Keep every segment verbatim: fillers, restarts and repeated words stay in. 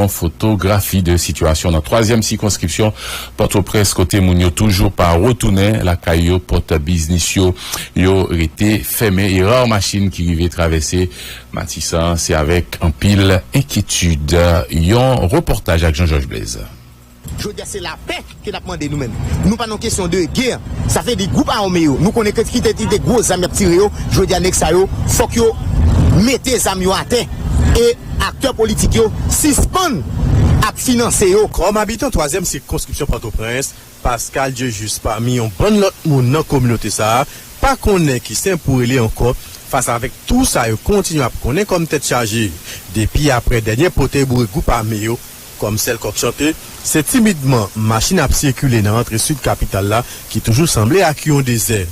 yon fotografi de sitiyasyon nan twazyèm sikonskripsyon Pòtoprens, kote moun yo toujou pa retounen lakay yo, pòt biznis yo, yo rete fèmen e ra machin ki rive travèse Matisan, se avèk anpil enkyetid. Yon repòtaj ak Jean Georges Blaise. Jodi a se lapè ke n ap mande nou menm. Nou pa nan kesyon de gè. Sa vle di gwoup ame yo, nou konnen ke kite, kite gwo zam y ap tire yo, jodi a nèg sa yo, fòk yo mete zam yo atè. E aktè politik yo sispann ap finanse yo. Kòm abitan twazyèm sikonskripsyon Pòtoprens, Pascal Dieujuste, pami yon bann lòt moun nan kominote sa a, pa konnen ki sen pou rele ankò fas avèk tou sa yo kontinye ap konnen kòm tèt chaje. Depi aprè dènye pote boure gwoup ame yo kòm sèl kòk chante, se timidman machin ap sikile nan rantre sid kapital la ki toujou sanble ak yon dezè.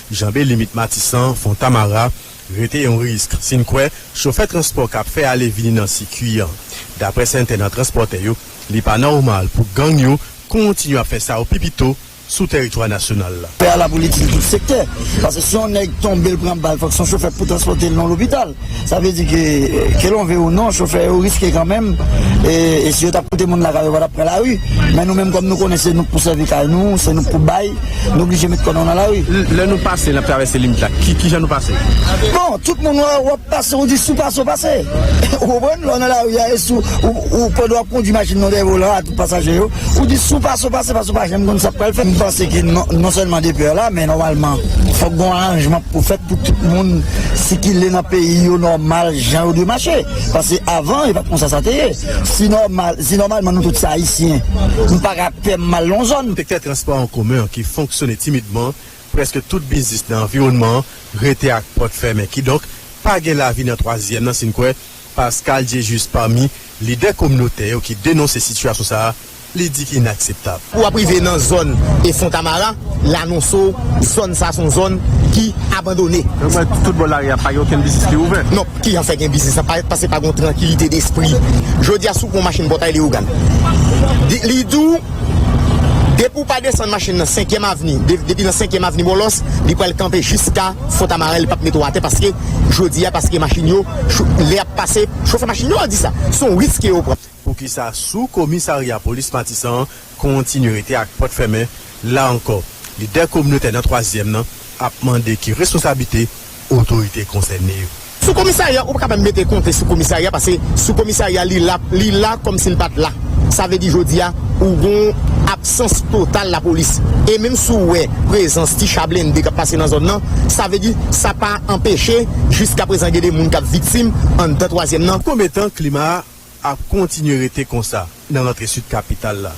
Janbe limit Matisan, Fontamara, rete yon risk, si n kwè chofè transpò k ap fè ale vini nan sikui an. Daprè sèten nan transpòtè yo, li pa nòmal pou gang yo kontinye ap fè sa yo pi pito sou tèritwa nasyonal la. Pè a la pou l itil tout sektè. Paske si yon nèg tonbe, l pran bal, fòk se yon chofè pou transpòte l nan lopital. Sa vle di ke, ke l vle ou non, chofè yo riske kanmenm. E, e si yo t ap koute moun lakay yo, yo pa t ap pran lari. Men nou menm, kòm nou konnen se nou k pou sèvi kay nou, se nou k pou bay, nou oblije met kò nou nan lari. L-, lè nou pase, n ap travèse limit la, ki, ki jan nou pase? Bon, tout moun wè, w ap pase, ou di si w pase, w pase. Ou konprann? Lè w nan lari a, e si w, ou, ou pandan w ap kondui machin nan dèyè volan a, tout pasaje yo, ou di si w pase, w pase, paske w pa janm konn sa k pral fèt. M panse ke non, non sèlman de pè la, men nòmalman, fòk gon aranjman pou fèt pou tout moun sikile nan peyi yo nòmal, jan yo dwe mache. Paske avan, e pa t konsa sa te ye. Si nòmal, si nòmalman nou tout se Ayisyen, nou pa ka pè m al nan yon zòn. Sektè transpò an komen an ki fonksyone timidman, prèske tout biznis nan anviwònman an rete ak pòt fèmen. Kidonk, pa gen lavi nan twazyèm nan, si n kwè Pascal Dieujuste, pami lidè kominotè yo ki denonse sitiyasyon sa a, li di ki inakseptab. Pou w ap rive nan zòn e Fontamara, l anonse w zòn sa a se yon zòn ki abandone. Donk, tout bò lari a, pa gen okenn biznis ki ouvè? Non, ki jan fè gen biznis la? Pa, paske pa gen yon trankilite despri. Jodi a, si w pran machin Pòtay Leyogàn, di, li di w, depi w pa desann machin nan senkyèm avni, de-, depi nan senkyèm avni Bòlòs, li pral kanpe jiska Fontamara, li p ap mete w atè, paske jodi a, paske machin yo, cho-, lè y ap pase, chofè machin yo di sa, se yon risk ke yo pran. Poukisa sou komisarya polis Matisan an kontinye rete ak pòt fèmen? La ankò, lidè kominotè nan twazyèm nan ap mande ki responsablite otorite konsène yo. Sou komisarya, ou pa ka menm mete konte sou komisarya, paske sou komisarya, li la, li la kòmsi l pa t la. Sa vle di jodi a, ou gon absans total lapolis. E menm si w wè prezans ti cha blende k ap pase nan zòn nan, sa vle di sa pa anpeche jiska prezan gen de moun k ap viktim anndan twazyèm nan. Konbyen tan klima a ap kontinye rete konsa nan rantre sid kapital la?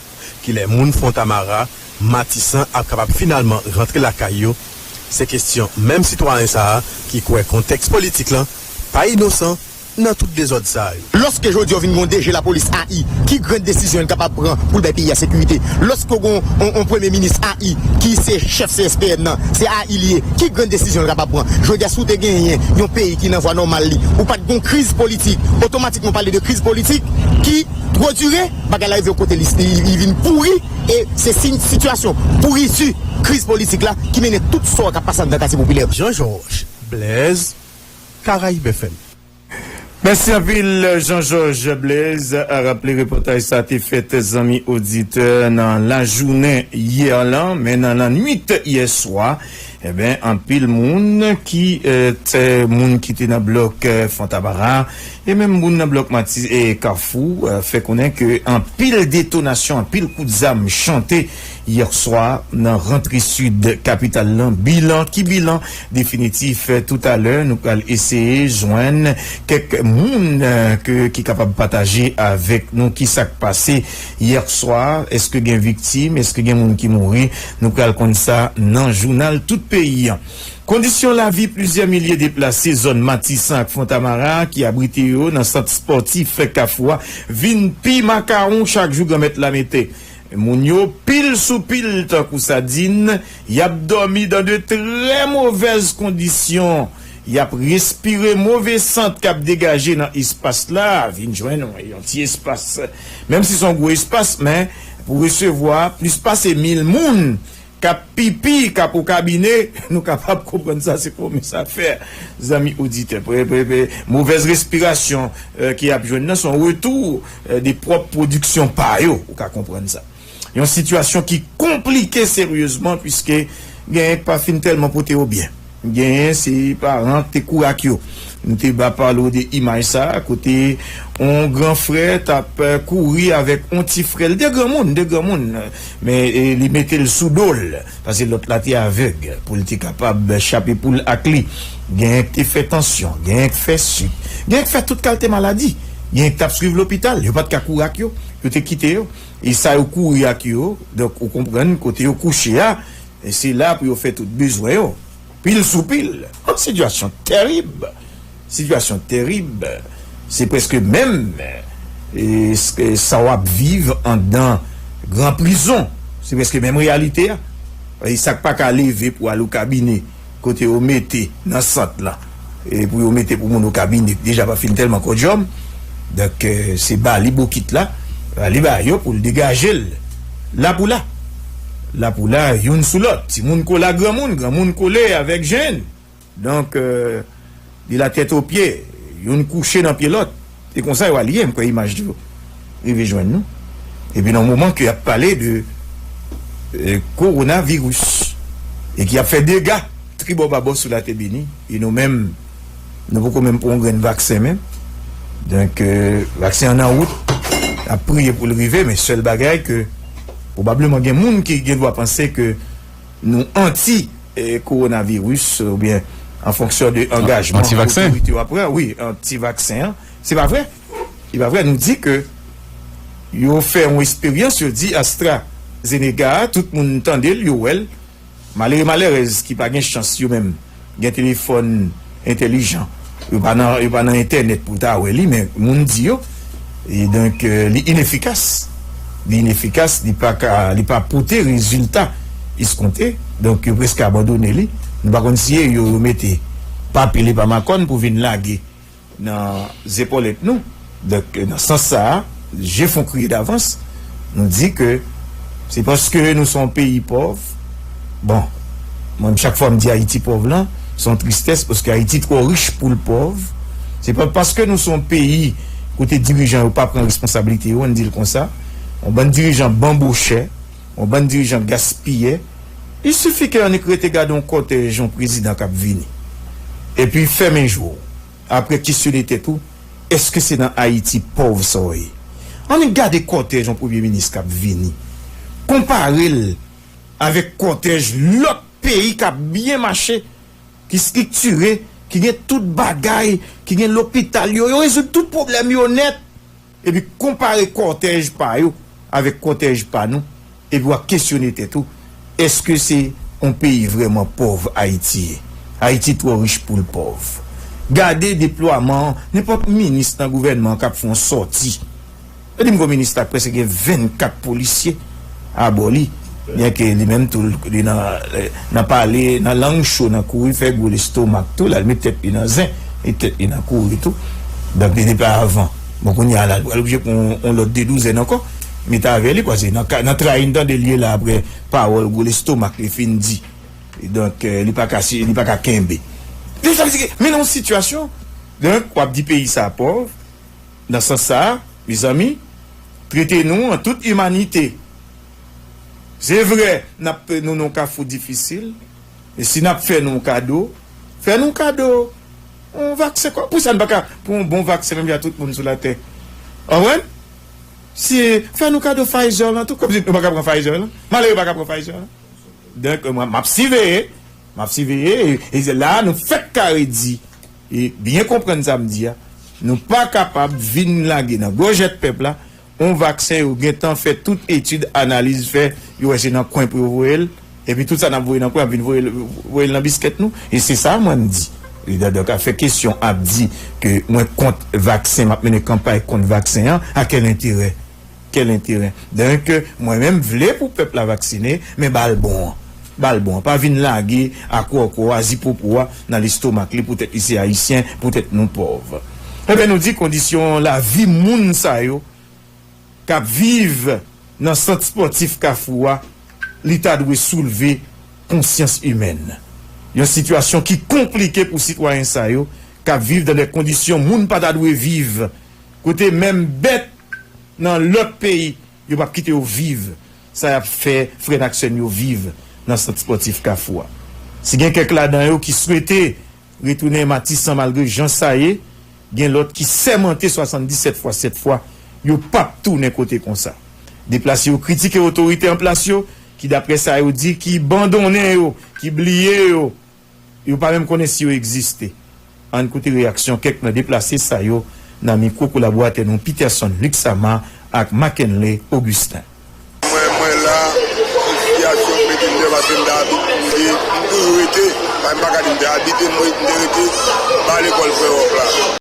Kilè moun Fontamara, Matisan ap kapab finalman rantre lakay yo? Se kesyon menm sitwayen sa a ki kwè kontèks politik lan pa inosan nan tout dezòd sa yo. Lòske jodi a w vin gen yon D G lapolis A I, ki grenn desizyon l kapab pran pou l bay peyi a sekirite? Lòske w gen yon, yon premye minis A I ki se chèf C S P N nan, se A I li ye, ki grenn desizyon l kapab pran? Jodi a, si w te genyen yon peyi ki nan vwa nòmal li, ou pa t gen yon kriz politik, otomatikman w pale de kriz politik ki twò dire, bagay la rive yon kote li, li, li vin pouri, e se siy sitiyasyon pouriti, kriz politik la ki mennen tout sò k ap pase anndan katye popilè. Jean Georges Blaise, Caraïbes F M. Mèsi anpil, Jean Georges Blaise. A raple, repòtaj sa te fèt, zanmi oditè, nan lajounen yè lan, men nan lannwit yè swa, enben, anpil moun ki, eh, te, moun ki te nan blòk, eh, Fontamara, e menm moun nan blòk Mati e Kafou, eh, fè konnen ke anpil detonasyon, anpil kout zam chante yè swa nan rantre sid kapital lan. Bilan, ki bilan definitif? Toutalè, nou pral eseye jwenn kèk moun, eh, ke, ki kapab pataje avèk nou ki sa k pase yè swa. Èske gen viktim? Èske gen moun ki mouri? Nou pral konn sa nan jounal tout peyi an. Kondisyon lavi plizyè milye deplase zòn Matisan ak Fontamara ki abrite yo nan sant espòtif Kafou a vin pi makawon chak jou Granmèt la mete. Moun yo, pil sou pil, tankou sadin, y ap dòmi dan de trè movèz kondisyon. Y ap respire move sant k ap degaje nan espas la, vin jwenn yon, yon ti espas, menm si se yon gwo espas, men pou resevwa plis pase mil moun. k ap pipi, k ap o kabine, nou kapab konprann sa se kòman sa fè, zanmi oditè. Pre- pre- pre- Movèz respirasyon, eh, ke y ap jwenn nan, se yon retou, eh, de pwòp pwodiksyon pa yo, ou ka konprann sa. Yon sitiyasyon ki konplike seryezman, piske genyen k pa fin tèlman pote yo byen. Genyen se paran k te kouri ak yo. Nou te ba pale w de imaj sa a, kote yon gran frè t ap, eh, kouri avèk yon ti frè l, de granmoun, de granmoun, men, eh, li mete l sou do l, paske lòt la te avèg, pou l te kapab chape poul ak li. Genyen k te fè tansyon, genyen k fè sik, genyen k fè tout kalte maladi. Genyen k t ap swiv lopital, yo pa t ka kouri ak yo, yo te kite yo. E sa yo kouri ak yo, donk, ou konprann kote yo kouche a, e se la pou yo fè tout bezwen yo. Pil sou pil. Yon sitiyasyon tèrib. Sitiyasyon tèrib. Se prèske menm, e, s- e, sa w ap viv anndan gran prizon. Se prèske menm reyalite a. E sa k pa ka leve pou al o kabine, kote yo mete nan sant lan, e pou yo mete pou moun o kabine, deja pa fin tèlman kòdjòm. Donk, eh, se ba li bokit la, ba li ba yo pou l degaje l. La pou la. La pou la, youn sou lòt. Timoun kole ak granmoun, granmoun kole avèk jenn. Donk, eh, de la tèt o pye, youn kouche nan pye lòt. Se konsa yo al ye, m kwè imaj yo rive jwenn nou. Epi nan moman ke y ap pale de, eh, kowonaviris, e ki ap fè dega tribò babò sou latè beni, e nou menm, nou poko menm pran yon grenn vaksen menm. Donk, eh, vaksen an nan wout, ap priye pou l rive, men sèl bagay ke pwobableman gen moun ki gen dwa panse ke nou anti, eh, kowonaviris, oubyen an fonksyon de angajman otorite yo ap pran, wi, anti vaksen an. Se pa vre. Se pa vre. Nou di ke yo fè yon esperyans, yo di AstraZeneca a, tout moun tande l, yo wè l. Malere, malerèz ki pa gen chans yo menm gen telefòn entèlijan, yo pa nan, yo pa nan entènèt pou ta wè li, men moun di yo. E donk, eh, li inefikas. Li inefikas, li pa ka, li pa pote rezilta eskonte. Donk, yo prèske abandone li. Nou pa konn si e yo, yo mete pa pile pa makòn pou vin lage nan zepòlèt nou. Donk, nan sans sa a, je fon kriye davans, nou di ke se paske nou se yon peyi pòv. Bon, mwen, chak fwa m di Ayiti pòv lan, se yon tristès, paske Ayiti twò rich pou l pòv. Se pa paske nou se yon peyi kote dirijan yo pa pran responsablite yo, ann di l konsa. Yon bann dirijan banbochè, yon bann dirijan gaspiyè. Il sifi ke annik rete gade yon kòtèj yon prezidan k ap vini, epi fèmen je w, apre kesyone tèt ou, èske se nan Ayiti pòv sa w ye? Annik gade kòtèj yon premye minis k ap vini. Konpare l avèk kòtèj lòt peyi k ap byen mache, ki estriktire, ki gen tout bagay, ki gen lopital yo, yo rezoud tout pwoblèm yo nèt. Epi konpare kòtèj pa yo avèk kòtèj pa nou, epi w ap kesyone tèt ou, èske se yon peyi vrèman pòv Ayiti ye? Ayiti twò rich pou l pòv. Gade deplwaman an, nenpòt minis nan gouvènman an k ap fè yon sòti. Yo di m gon minis la k prèske gen vennkat polisye abò li. Byen ke li menm tou, li nan, nan pale, nan lang cho, nan kouri, fè gwo lestomak tou, l al met tèt li nan zen, met tèt li nan kouri tou. Donk, li te pa avan. Bon, kounye a la, l pral oblije pran yon lòt dedouzèn ankò, met avè li, paske nan ka- nan trayi n tande l ye la, apre pawòl gwo lestomak li fin di. Donk, eh, li pa ka si- li pa ka kenbe. Deja, li di ke, men nan yon sitiyasyon, donk, w ap di peyi sa pòv, nan sans sa a, mezanmi, trete nou an tout imanite. Se vre, n ap, nou nan yon kafou difisil, men si n ap fè nou yon kado, fè nou kado yon vaksen. Kò- Poukisa n pa ka pran yon bon vaksen menm jan tout moun sou latè? Konprann? Si, fè nou kado Pfizer lan tou, kòmsi nou pa ka pran Pfizer lan. Malere pa ka pran Pfizer lan. Donk, mwen, m ap siveye. M ap siveye. E, e se la, nou fèk kare di, e byen konprann sa m di a. Nou pa kapab vin lage nan gòjèt pèp la yon vaksen yo gentan fè tout etid, analiz fè, yo wè se nan kwen pou yo voye l, epi tout sa n ap voye nan kwen ap vin voye l, voye l nan biskèt nou. E se sa mwen m di. E donk, afè kesyon ap di ke mwen kont vaksen, m ap mennen kanpay kont vaksen an, a kèl enterè? Kèl enterè? Donk, mwen menm vle pou pèp la vaksine, men ba l bon an. Ba l bon an. Pa vin lage akwòkwò a, zipopo a nan lestomak li poutèt li se ayisyen, poutèt nou pòv. Ebyen, nou di kondisyon lavi moun sa yo k ap viv nan sant espòtif Kafou a, li ta dwe soulve konsyans imèn. Yon sitiyasyon ki konplike pou sitwayen sa yo k ap viv nan de kondisyon moun pa ta dwe viv, kote menm bèt nan lòt peyi, yo p ap kite yo viv sa y ap fè frè n ak sè n yo viv nan sant espòtif Kafou a. Si gen kèk ladan yo ki swete retounen Matisan malgre jan sa ye, gen lòt ki sèmante swasanndisèt fwa sèt fwa yo p ap tounen kote konsa. Deplase yo kritike otorite an plas yo, ki daprè sa yo di, ki bandonnen yo, ki bliye yo, yo pa menm konnen si yo egziste. Ann koute reyaksyon kèk nan deplase sa yo nan mikwo kolaboratè nou Peterson Luxama ak Mackenley Augustin. Mwen, mwen la, sitiyasyon mete m deyò paske m te abite, m toujou rete, pa m pa ka di m te abite, mwen, m te rete ba lekòl Frè Wòf la.